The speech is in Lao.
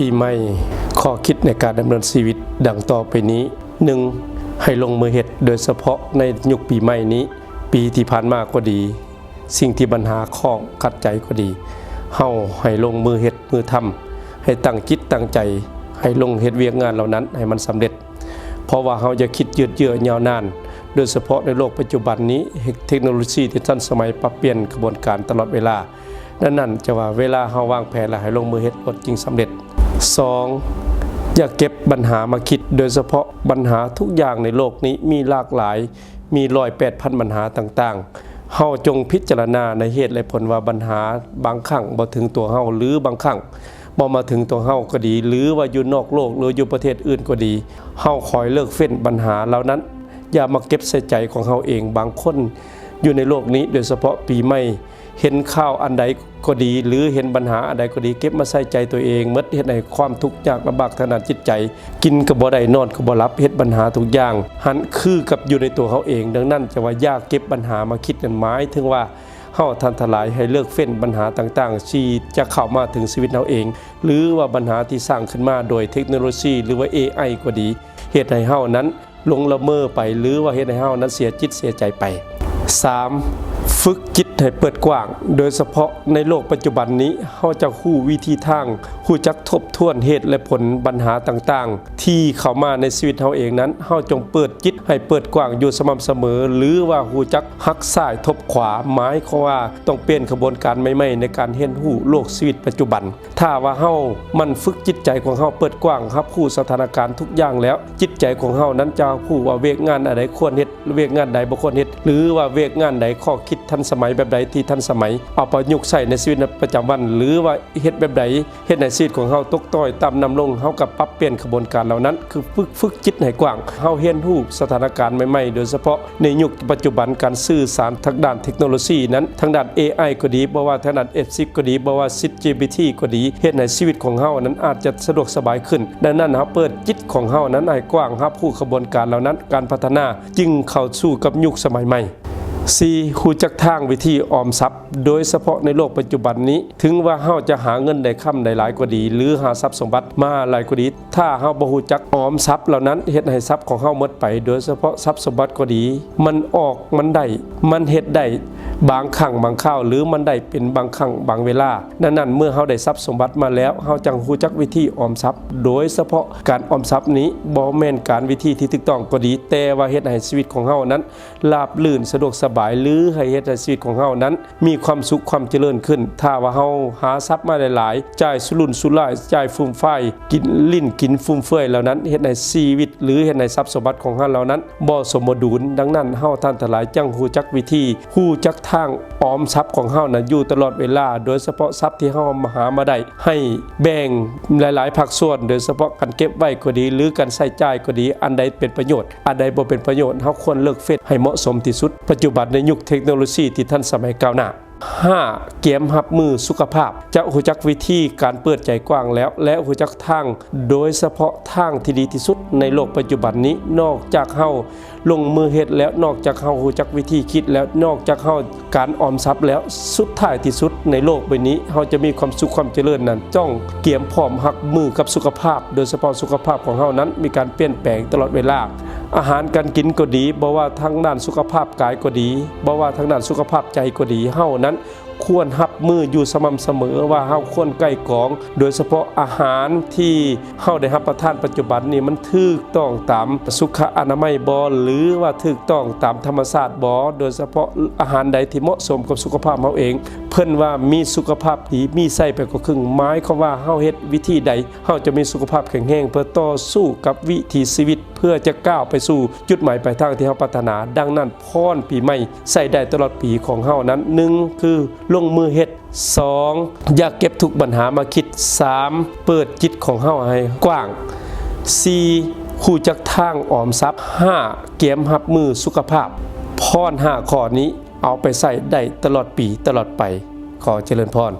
ປີໃໝ່ ຂໍ້ຄິດໃນການດຳເນີນຊີວິດດັ່ງຕໍ່ໄປນີ້. ໜຶ່ງ ໃຫ້ລົງມືເຮັດ, ໂດຍສະເພາະໃນຍຸກປີໃໝ່ນີ້, ປີທີ່ຜ່ານມາກໍດີ, ສິ່ງທີ່ບັນຫາຂ້ອງຂັດໃຈກໍດີ, ເຮົາໃຫ້ລົງມືເຮັດມືທຳ, ໃຫ້ຕັ້ງຈິດຕັ້ງໃຈ, ໃຫ້ລົງເຮັດວຽກງານເຫຼົ່ານັ້ນໃຫ້ມັນສຳເລັດ. ເພາະວ່າເຮົາຢ່າຄິດຍືດເຍື້ອຍາວນານ, ໂດຍສະເພາະໃນໂລກປັດຈຸບັນນີ້, ເທັກໂນໂລຊີທີ່ທັນສະໄໝປັບປ່ຽນຂະບວນການຕະຫຼອດເວລາ. ດັ່ງນັ້ນ ຈະວ່າເວລາເຮົາວາງແຜນແລ້ວໃຫ້ລົງມືເຮັດໂລດຈຶ່ງສຳເລັດ. ສອງ ຢ່າເກັບບັນຫາມາຄິດ, ໂດຍສະເພາະບັນຫາທຸກຢ່າງໃນໂລກນີ້ມີຫຼາກຫຼາຍ, ມີຮ້ອຍແປດພັນບັນຫາຕ່າງໆ. ເຮົາຈົ່ງພິຈາລະນາໃນເຫດແລະຜົນວ່າບັນຫາບາງຄັ້ງບໍ່ເຖິງຕົວເຮົາ ຫຼື ບາງຄັ້ງບໍ່ມາເຖິງຕົວເຮົາກໍດີ ຫຼືວ່າຢູ່ນອກໂລກ ຫຼືຢູ່ປະເທດອື່ນກໍດີ, ເຮົາຄອຍເລີກເວັ້ນບັນຫາເຫຼົ່ານັ້ນ, ຢ່າມາເກັບໃສ່ໃຈຂອງເຮົາເອງ. ບາງຄົນຢູ່ໃນໂລກນີ້, ໂດຍສະເພາະປີໃໝ່, ເຫັນຂ່າວອັນໃດກໍດີ ຫຼື ເຫັນບັນຫາອັນໃດກໍດີ, ເກັບມາໃສ່ໃຈຕົວເອງໝົດ, ເຮັດໃຫ້ຄວາມທຸກຍາກລຳບາກທາງດ້ານຈິດໃຈ, ກິນກໍບໍ່ໄດ້, ນອນກໍບໍ່ຫຼັບ, ເຮັດບັນຫາທຸກຢ່າງຫັ້ນຄືກັບຢູ່ໃນຕົວເຮົາເອງ. ດັ່ງນັ້ນ ຈະວ່າຢ່າເກັບບັນຫາມາຄິດນັ້ນ ໝາຍເຖິງວ່າເຮົາທ່ານທັງຫຼາຍໃຫ້ເລີກເວັ້ນບັນຫາຕ່າງໆ ທີ່ຈະເຂົ້າມາເຖິງຊີວິດເຮົາເອງ ຫຼືວ່າບັນຫາທີ່ສ້າງຂຶ້ນມາໂດຍເທັກໂນໂລຊີ ຫຼືວ່າເອໄອກໍດີ, ເຮັດໃຫ້ເຮົານັ້ນ ຫຼົງລະເມີໄປ ຫຼືວ່າເຮັດໃຫ້ເຮົານັ້ນເສຍຈິດເສຍໃຈໄປ. ສາມ ຝຶກຈິດໃຫ້ເປີດກວ້າງ, ໂດຍສະເພາະໃນໂລກປັດຈຸບັນນີ້, ເຮົາຈະຮູ້ວິທີທາງ, ຮູ້ຈັກທົບທວນເຫດແລະຜົນບັນຫາຕ່າງໆ ທີ່ເຂົ້າມາໃນຊີວິດເຮົາເອງນັ້ນ, ເຮົາຈົ່ງເປີດຈິດໃຫ້ເປີດກວ້າງຢູ່ສະໝ່ຳສະເໝີ ຫຼືວ່າຮູ້ຈັກຫັກຊ້າຍທົບຂວາ, ໝາຍຄວາມວ່າຕ້ອງປ່ຽນຂະບວນການໃໝ່ໆ ໃນການຮຽນຮູ້ໂລກຊີວິດປັດຈຸບັນ. ຖ້າວ່າເຮົາໝັ່ນຝຶກຈິດໃຈຂອງເຮົາເປີດກວ້າງ ຮັບຮູ້ສະຖານະການທຸກຢ່າງແລ້ວ, ຈິດໃຈຂອງເຮົານັ້ນຈະຮັບຮູ້ວ່າວຽກງານອັນໃດຄວນເຮັດ, ວຽກງານໃດບໍ່ຄວນເຮັດ, ຫຼືວ່າວຽກງານໃດ, ຂໍ້ຄິດທັນສະໄໝແບບໃດທີ່ທັນສະໄໝ, ເອົາປະຍຸກໃຊ້ໃນຊີວິດປະຈຳວັນ, ຫຼືວ່າເຮັດແບບໃດເຮັດໃຫ້ຊີວິດຂອງເຮົາຕົກຕ້ອຍຕ່ຳດຳລົງ, ເຮົາກໍປັບປ່ຽນຂະບວນການເຫຼົ່ານັ້ນ, ຄືຝຶກ, ຝຶກຈິດໃຫ້ກວ້າງ. ເຮົາຮຽນຮູ້ສະຖານະການໃໝ່ໆ, ໂດຍສະເພາະໃນຍຸກປັດຈຸບັນ, ການສື່ສານທາງດ້ານເທັກໂນໂລຊີນັ້ນ, ທາງດ້ານເອໄອກໍດີ, ບໍ່ວ່າທາງດ້ານ ເອັບຊິກ ກໍດີ, ບໍ່ວ່າ ChatGPT ກໍດີ, ເຮັດໃຫ້ຊີວິດຂອງເຮົານັ້ນອາດຈະສະດວກສະບາຍຂຶ້ນ. ດັ່ງນັ້ນ, ເຮົາເປີດຈິດຂອງເຮົານັ້ນໃຫ້ກວ້າງ, ຮັບຮູ້ຂະບວນການເຫຼົ່ານັ້ນ, ການພັດທະນາຈຶ່ງເຂົ້າສູ່ກັບຍຸກສະໄໝໃໝ່. ສີ່, ຮູ້ຈັກທາງວິທີອອມຊັບ, ໂດຍສະເພາະໃນໂລກປັດຈຸບັນນີ້, ເຖິງວ່າເຮົາຈະຫາເງິນໄດ້ຄຳໄດ້ຫຼາຍກໍດີ ຫຼື ຫາຊັບສົມບັດມາຫຼາຍກໍດີ, ຖ້າເຮົາບໍ່ຮູ້ຈັກອອມຊັບເຫຼົ່ານັ້ນ, ເຮັດໃຫ້ຊັບຂອງເຮົາໝົດໄປ, ໂດຍສະເພາະຊັບສົມບັດກໍດີ, ມັນອອກ, ມັນໄດ້, ມັນເຮັດໄດ້ບາງຄັ້ງບາງຄາວ ຫຼື ມັນໄດ້ເປັນບາງຄັ້ງບາງເວລາ. ດັ່ງນັ້ນ, ເມື່ອເຮົາໄດ້ຊັບສົມບັດມາແລ້ວ, ເຮົາຈັ່ງຮູ້ຈັກວິທີອອມຊັບ, ໂດຍສະເພາະການອອມຊັບນີ້ບໍ່ແມ່ນການວິທີທີ່ຖືກຕ້ອງກໍດີ, ແຕ່ວ່າເຮັດໃຫ້ຊີວິດຂອງເຮົານັ້ນ ລາບລື່ນ, ສະດວກສະບາຍ ຫຼື ໃຫ້ເຮັດໃຫ້ຊີວິດຂອງເຮົານັ້ນມີຄວາມສຸກ, ຄວາມຈະເລີນຂຶ້ນ. ຖ້າວ່າເຮົາຫາຊັບມາຫຼາຍໆ, ຈ່າຍສຸລຸນສຸລາຍ, ຈ່າຍຟຸມຟາຍ, ກິນ, ຫຼິ້ນກິນຟຸມເຟືອຍເຫຼົ່ານັ້ນ, ເຮັດໃຫ້ຊີວິດ ຫຼື ເຮັດໃຫ້ຊັບສົມບັດຂອງເຮົາເຫຼົ່ານັ້ນບໍ່ສົມບູນ. ດັ່ງນັ້ນ, ເຮົາທ່ານທັງຫຼາຍຈັ່ງຮູ້ຈັກວິທີ, ຮູ້ຈັກທາງອອມຊັບຂອງເຮົານັ້ນຢູ່ຕະຫຼອດເວລາ, ໂດຍສະເພາະຊັບທີ່ເຮົາຫາມາໄດ້, ໃຫ້ແບ່ງຫຼາຍໆພາກສ່ວນ, ໂດຍສະເພາະການເກັບໄວ້ກໍດີ ຫຼື ການໃຊ້ຈ່າຍກໍດີ, ອັນໃດເປັນປະໂຫຍດ, ອັນໃດບໍ່ເປັນປະໂຫຍດ, ເຮົາຄວນເລີກເວັ້ນໃຫ້ເໝາະສົມທີ່ສຸດ. ປັດຈຸບັນໃນຍຸກເທັກໂນໂລຊີທີ່ທັນສະໄໝກ້າວໜ້າ. ຫ້າ, ກຽມຮັບມືສຸຂະພາບ. ຈະຮູ້ຈັກວິທີການເປີດໃຈກວ້າງແລ້ວ ແລະ ຮູ້ຈັກທາງ, ໂດຍສະເພາະທາງທີ່ດີທີ່ສຸດໃນໂລກປັດຈຸບັນນີ້, ນອກຈາກເຮົາລົງມືເຮັດແລ້ວ, ນອກຈາກເຮົາຮູ້ຈັກວິທີຄິດແລ້ວ, ນອກຈາກເຮົາການອອມຊັບແລ້ວ, ສຸດທ້າຍທີ່ສຸດໃນໂລກໃບນີ້ ເຮົາຈະມີຄວາມສຸກຄວາມຈະເລີນນັ້ນ, ຕ້ອງກຽມພ້ອມຮັບມືກັບສຸຂະພາບ, ໂດຍສະເພາະສຸຂະພາບຂອງເຮົານັ້ນມີການປ່ຽນແປງຕະຫຼອດເວລາ. ອາຫານການກິນກໍດີ, ບໍ່ວ່າທາງດ້ານສຸຂະພາບກາຍກໍດີ, ບໍ່ວ່າທາງດ້ານສຸຂະພາບໃຈກໍດີ, ເຮົານັ້ນຄວນຮັບມືຢູ່ສະໝ່ຳສະເໝີວ່າເຮົາຄວນໄກ່ກອງ, ໂດຍສະເພາະອາຫານທີ່ເຮົາໄດ້ຮັບປະທານປັດຈຸບັນນີ້ ມັນຖືກຕ້ອງຕາມສຸຂະອະນາໄມບໍ່ ຫຼືວ່າຖືກຕ້ອງຕາມທຳມະຊາດບໍ່, ໂດຍສະເພາະອາຫານໃດທີ່ເໝາະສົມກັບສຸຂະພາບເຮົາເອງ. ເພິ່ນວ່າມີສຸຂະພາບດີ, ມີໄຊໄປກວ່າເຄິ່ງ, ໝາຍຄວາມວ່າເຮົາເຮັດວິທີໃດ, ເຮົາຈະມີສຸຂະພາບແຂງແຮງເພື່ອຕໍ່ສູ້ກັບວິຖີຊີວິດ ເພື່ອຈະກ້າວໄປສູ່ຈຸດໝາຍປາຍທາງທີ່ເຮົາປາດຖະໜາ. ດັ່ງນັ້ນ, ພອນປີໃໝ່ໃຊ້ໄດ້ຕະຫຼອດປີຂອງເຮົານັ້ນ, ໜຶ່ງ ຄືລົງມືເຮັດ, ສອງ ຢ່າເກັບທຸກບັນຫາມາຄິດ, ສາມ ເປີດຈິດຂອງເຮົາໃຫ້ກວ້າງ, ສີ່ ຮູ້ຈັກທາງອອມຊັບ, ຫ້າ ກຽມຮັບມືສຸຂະພາບ. ພອນຫ້າຂໍ້ນີ້ເອົາໄປໃຊ້ໄດ້ຕະຫຼອດປີຕະຫຼອດໄປ. ຂໍຈະເລີນພອນ.